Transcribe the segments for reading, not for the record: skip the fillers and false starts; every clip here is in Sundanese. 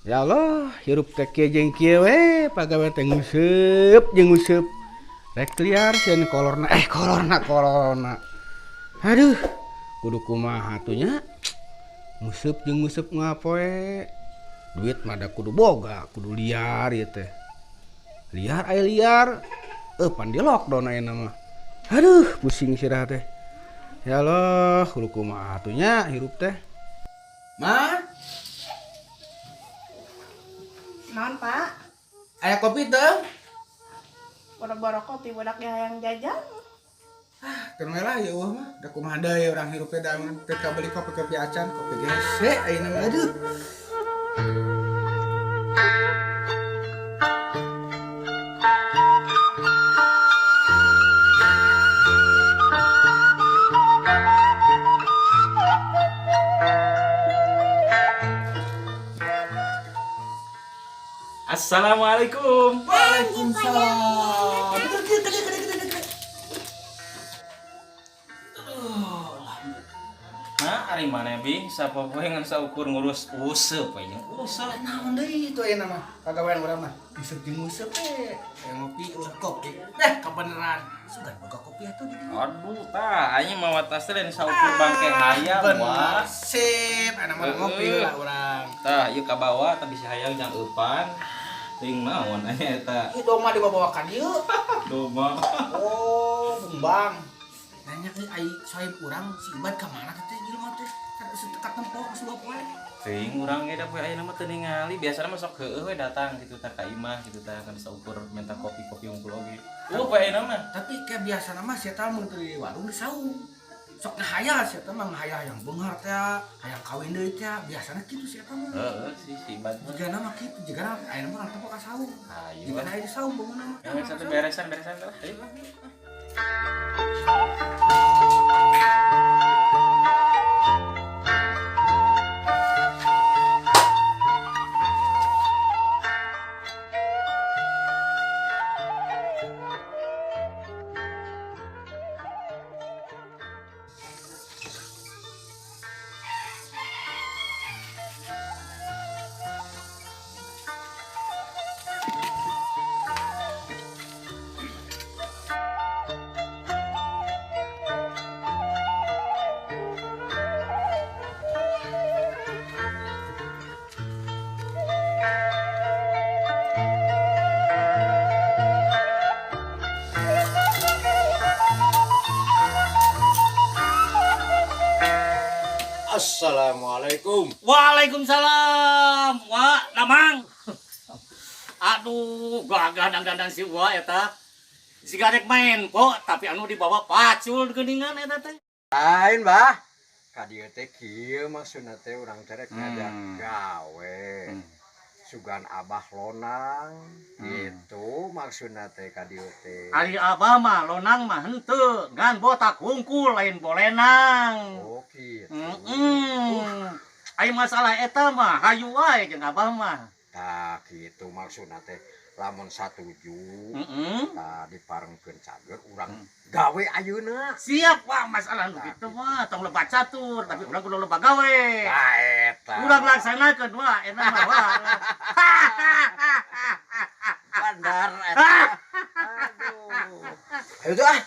Ya Allah, hirup teh kieu jeung kieu we, pagawe teh nguseup jeung nguseup. Rek liar sieun kolorna, kolorna corona. Aduh, kudu kumaha atuh nya? Nguseup jeung nguseup ngapoe. Duit mah da kudu boga, kudu liar ieu teh. Liar aya liar. Pan di lockdown ayeuna mah. Aduh, pusing sirah teh. Ya Allah, kudu kumaha atuh nya hirup teh. Ma? Naon, Pak? Aya kopi teu? Boro-boro kopi budak ge hayang jajan. Ah, teu lah ya eueuh mah. Da kumaha deui urang hirup teh da teu kabeli kopi-kopi acan, kopi gese ayeuna mah aduh. Assalamualaikum. Waalaikumsalam. Nah, ari mana bi? Sapopoe ngan saukur ngurus useup we jeung useup. Naon deui itu ayeuna mah? Kagawean urang mah. Nguseup jeung nguseup we. Aya ngopi ulah kopi. Kabeneran. Sugan boga kopi atuh di dieu. Aduh, tah aing mawa tas teh lain saukur bangke hayam wah. Sip, ayeuna mah ngopi lah urang. Tah, ieu kabawa tah bisi hayang jang eupan. Ting naon aya eta? Ieu domba dibawa ka dieu. Domba. Oh, bumbang. Nanya euy ai sohib urang si Ibad ka mana teh jelema teh? Kan geus teu katempo geus dua poe. Teuing urang ge da poe ayeuna mah teu ningali, biasana mah sok heueuh we datang kitu tah ka imah kitu tah kan saukur minta kopi-kopi unggul oge. Poe ayeuna mah. Tapi kayak biasana mah si eta mun teu di warung di saung. Sok ngahayal si eta mah ngahayal yang beunghar teh, hayang kawin deui teh, biasana kitu si eta mah. Heeh sih si Ibad mah. Jigana mah kitu, jigana ayeuna mah tempo ka saung. Hayu. Jigana aya di saung bangunna mah. Ya satu beresan-beresan lah. Ayo. Assalamualaikum. Waalaikumsalam. Wah, Damang. Aduh, gagah dangdandan si Wa eta. Si garek main kok, tapi anu dibawa pacul geuningan eta teh. Lain, Bah. Ka dieu teh kieu maksudna teh urang teh rek ngajak gawe. Sugan Abah lonang gitu maksudna teh ka dieu teh. Ari Abah mah lonang mah henteu, ngan botak hungkul lain bolenang. Oh gitu. Ai masalah eta mah hayu wae jeung Abah mah. Tah kitu maksudna teh lamun satuju tah diparengkeun cager urang gawe ayeuna. Siap wah masalah nu kitu mah tong lebat catur tapi urang kudu lebat gawe. Tah eta. Urang laksanakeun wah eta mah wah. Bandar eta. Aduh. Ayo tuh ah.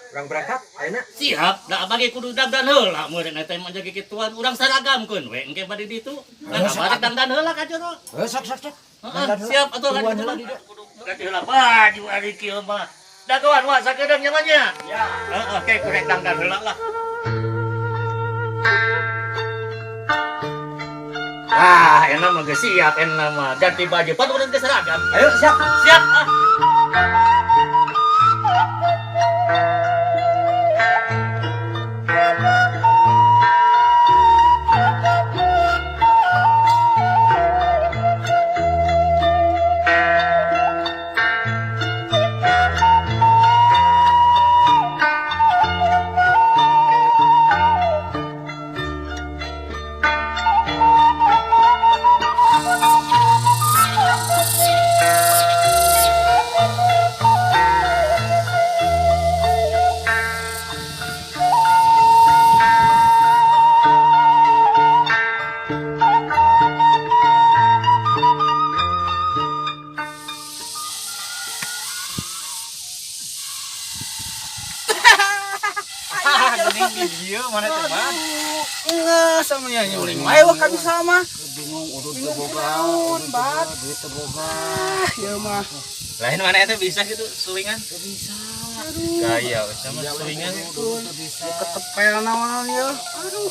Urang berangkat ayeuna. Siap, da abah ge kudu dangdan heula meureun eta mah jadi kituan urang saragamkeun we engke bade ditu. Kan abah rek dangdan heula ka jero. Heuh sok sok sok. Siap atuh kan kitu mah. Kudu ganti heula baju ari kieu mah. Dagoan wah sakedeung nya mah nya. Ya. Heeh, ke kurek dangdan heula lah. Ah, enak mah geus siap enak mah. Ganti baju pan urang ge seragam. Ayo siap. Siap ah. mana teh mah. Enggak sama nya nyuling wae wah ka bisa mah. Bingung udud teu boga. Bat. Duit teu boga. Ya mah. Lain mana itu bisa gitu sulingan? Teu bisa. Gaya we sama sulingan. Teu bisa. Ketepel naon ya. Aduh,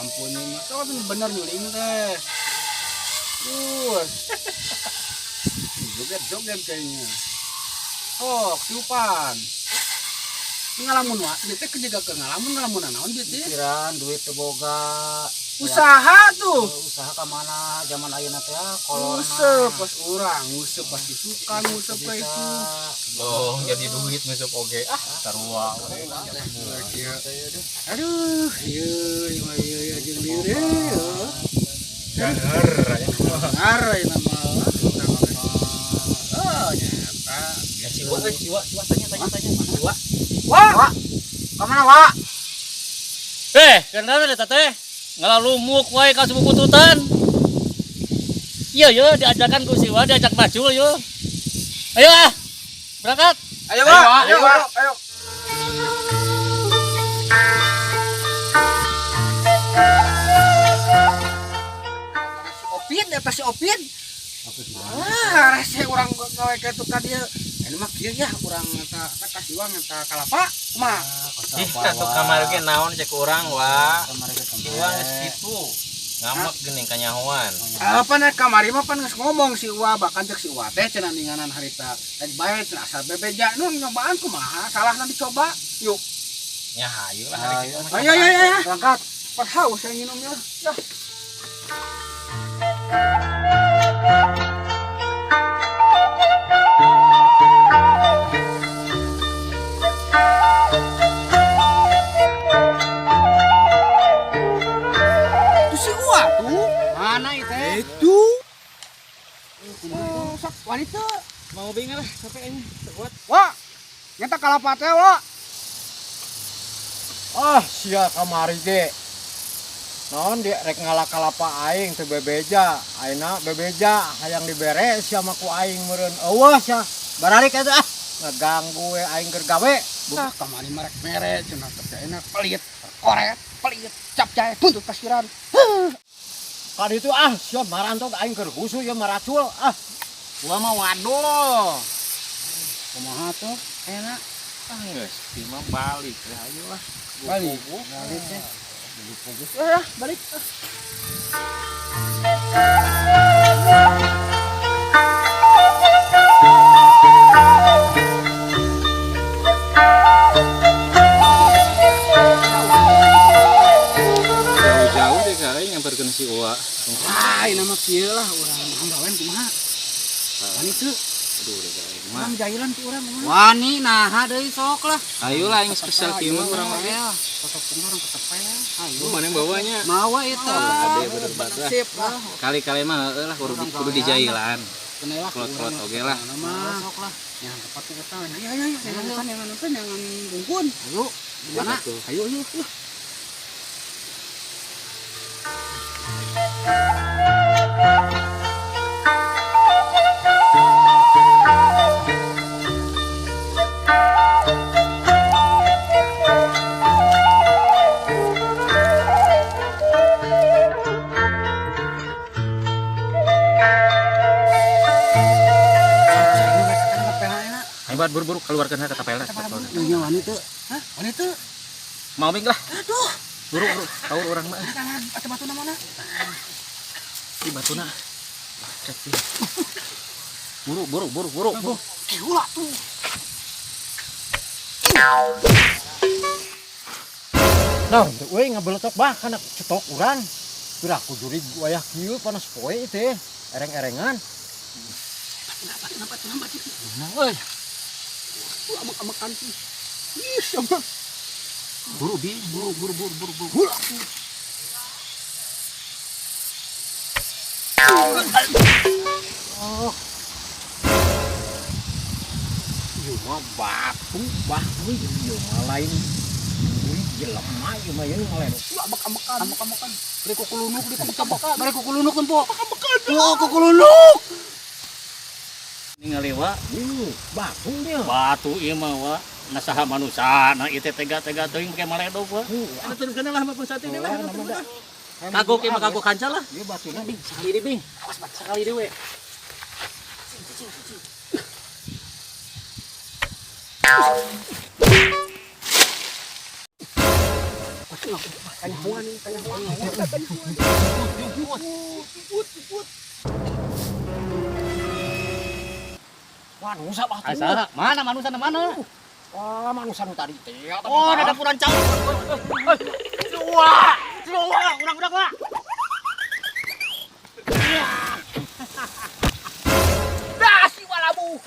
ampun ini mah. Sok bener nyuling teh. Terus. Joget-joget kayaknya. Sok, tiupan. Ngalamun wa, ieu teh kejaga ke ngalamun ngalamun naon ieu teh? Pikiran duit teu boga. Usaha tuh. Usaha ka mana zaman ayeuna teh kolorna. Nguseup pas urang, nguseup pas isukan, nguseup ka itu. Loh, jadi duit nguseup oge. Ah, sarua. Aduh, ieu ieu ieu ieu jeung lieur ieu. Ganer aya. Ngar ieu mah. Oh, nyata. Ya siwa euy, siwa, siwa tanya tanya tanya. Siwa. Wah, Ka mana wa? Kenapa eta teh? Ngalalumuk wae ka subukututan. Iya yo diajakan ku siwa diajak maju yo. Ayo ah. Berangkat. Ayo, Wak. Ayo, ayo, ayo. Si Opin, eta si Opin. Ah, rese urang gawe kitu ka dieu. Ini mah kieu ya urang eta ka siwa eta kalapa. Kumaha? Ih, atuh kamari ge naon cek urang wa. Siwa geus kitu. Ngamek geuning kanyahoan. Apa nih kamari mah pan geus ngomong si Uwa bahkan cek si Uwa teh cenah ninganan harita rek bae cenah asal bebeja nu nyobaan kumaha salahna dicoba. Yuk. Nya hayu lah hari kitu mah. Ayo ayo ayo. Berangkat. Pas haus saya nginum ya. Ya. Itu si Uwa tuh. Mana itu? Itu. Oh, sok wanita. Mau bingung lah sampai ini buat. Wah, nyata kalapa teh, Wak. Ah, sia kamari ge. Naon dia rek ngala kalapa aing teu bebeja. Ayeuna bebeja hayang dibere sia mah ku aing meureun. Eueuh sia. Bararik eta ah. Ngaganggu we aing keur gawe. Ah, kamari mah rek mere cenah teh enak pelit, koret, pelit, cap jahe tuntut kasiran. Ka ditu ah sia marantok aing keur husu ieu maracul ah. Gua mah waduh. Kumaha tuh? Enak. Ah geus, mah balik lah ayo lah. Balik. Balik teh. Ya, balik. Jauh-jauh deh kali nyamperkeun si Uwa. Wah, ini mah kieu lah urang hanggawean kumaha. Wani teu, Aduh deh kali mah. urang jailan ti urang kumaha. Wani naha deui sok lah. Ayo lah yang spesial kieu mah urang mah. Sosok urang ketepel. Ayo. Lu mana yang bawanya? Mawa eta. Ade bener banget lah. Sip lah. Kali-kali mah heueuh lah kudu dijailan. Kenailah Kolot-kolot oge lah. Nama Sok lah. yang tempatnya eta. Ayo ayo ayo, yang nonton yang bungkun. Ayo. Mana? Ayo ayo. Ayo. Hebat buru-buru keluarkan kata tapelna. Nya wani teu. Hah? Wani teu? Mau ming lah. Aduh, Buru-buru tahu urang mah. tangan atuh batuna mana? Di batuna. Buru buru buru buru. buru. Ulah tuh. Nah, teu euy ngabeletok bah kana cetok urang. Pira ku jurig wayah kieu panas poe teh. Ereng-erengan. Kenapa kenapa? Nah, euy. Amek-amekan sih. Ih, sama. Buru bi, buru buru buru buru buru. Ulah tuh. Oh. Ieu mah batu bah euy ieu mah lain. Euy jelema ieu mah ieu ngaledok. Ulah amek-amekan, amek-amekan. Bari kukulunuk di amek-amekan. Bari kukulunuk tempo. Amek-amekan. Wah, kukulunuk. Ningali wa Ieu batu nya. batu ieu mah wa. Nah saha manusia, nah ieu teh tega-tega teuing make maledog we. Anu turunkeun lah mah saat ini lah. Kagok ieu mah kagok kanca lah. Ieu batuna Bing, sekali deui, Bing. Awas bat sekali deui we. Wah, manusia batu. Asa, mana manusia mana? Wah, manusia nu tadi teh. Oh, ada dapuran cau. Wah, wah, urang-urang wah. Dah si walabu.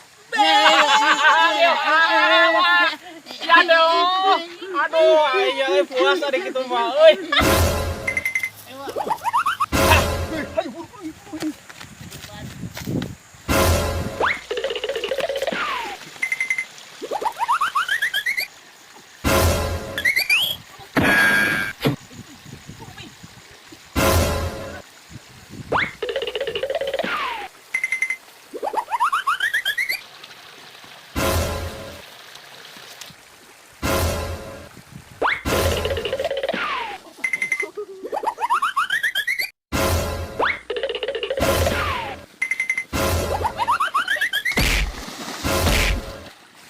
Ya aduh. Aduh, aya euy puas ada kitu mah euy.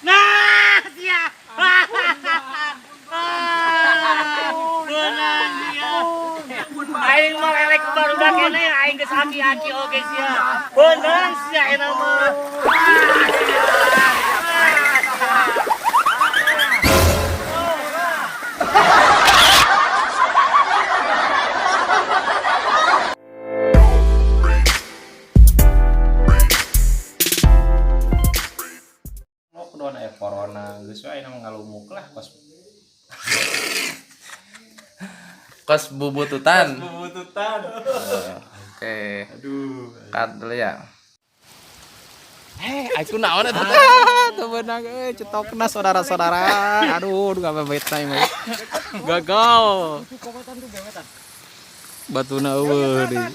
Nah, sia. Beunang sia. Aing mah lelek barudak keneh, aing geus aki-aki oge sia. Beunang sia eta mah. Lockdown aya corona geus we ayeuna mah ngalumuk lah kos Kos bubututan. bubututan. Oke. Aduh. Cut dulu ya. Eh, aku naon eta teh? Teu beunang euy, cetokna saudara-saudara. Aduh, duh gak time euy. Gagal. Batuna eueuh deui.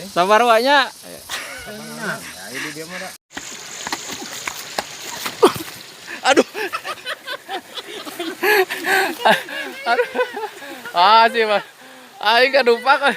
Sabar wa nya. Aduh. Aduh. Ah, sih, Mas. Aing kadupak.